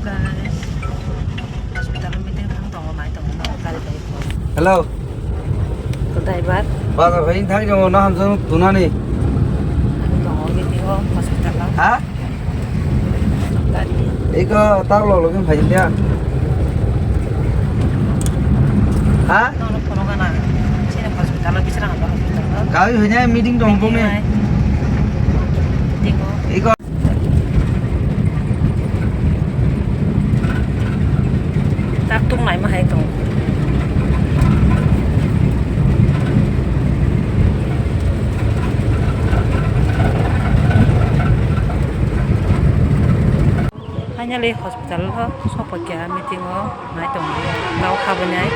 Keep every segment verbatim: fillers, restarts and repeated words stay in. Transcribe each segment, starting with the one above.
Hospital meeting thang tongo, nai tongo, no, gari bai. Hello. To driver. Bazar bai thang tongo, no hamjak tunani. Thang tongo, meeting o, hospital o. Ha? Gari. Iko tar lo lo kin phai dia. Ha? No, no, phone gana. Sini hospital o, bisrang hospital o. Kami hanya meeting dong bung ni. Meeting o. Iko. Tak tung nai ma hai tong. Finally hospital o sokphaikha meeting o nai tong tao habinai.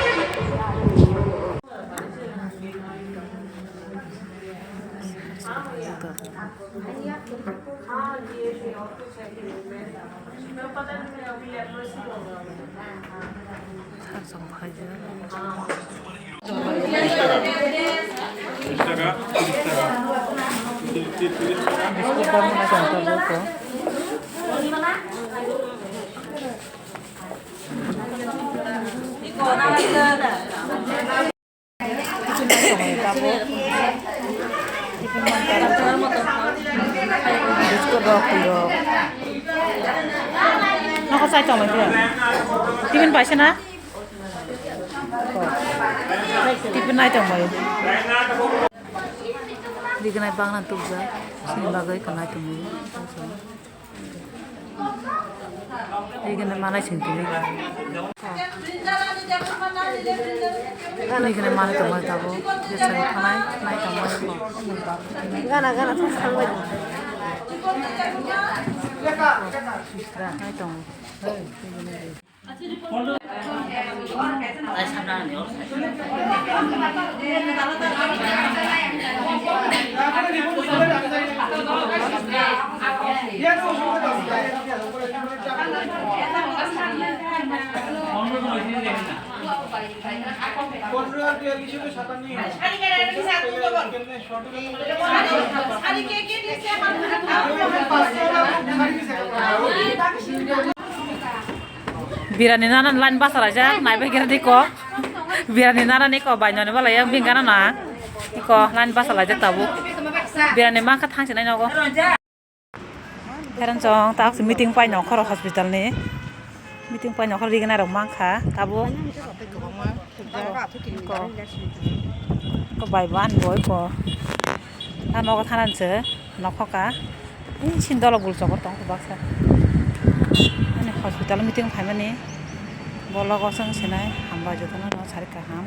Biskut rok, twi rok. Nokho chai tongmani twi. Tiffin paisa na? Tiffin nai tongmani. Rignai bangna tubjak. Sini bagwi kanai tongmani. Rigini manai sing tini. Rigini manai tongmani tabuk. Jesa thanai, nai tongmani. Gana, gana, thang thang bai. Nai tongo. Birani nana line basa laijak, naibai kira diko. Birani nana niko bai noni balai ya bingana na. Iko line basa laijak tabuk. Birani mangkha thangsinai nogo. Pherang chong tak meeting pai nongkhoro hospital ni. Meeting pai nongkhoro rignai rok mangkha tabuk. Ko bai ban boi ko. Ta nogo thanan se nokhoka. Sin dolo bul chokor tong baksa. Ani hospital meeting phaimani. Bologo chwng sinai hambai jotono no sari kaham.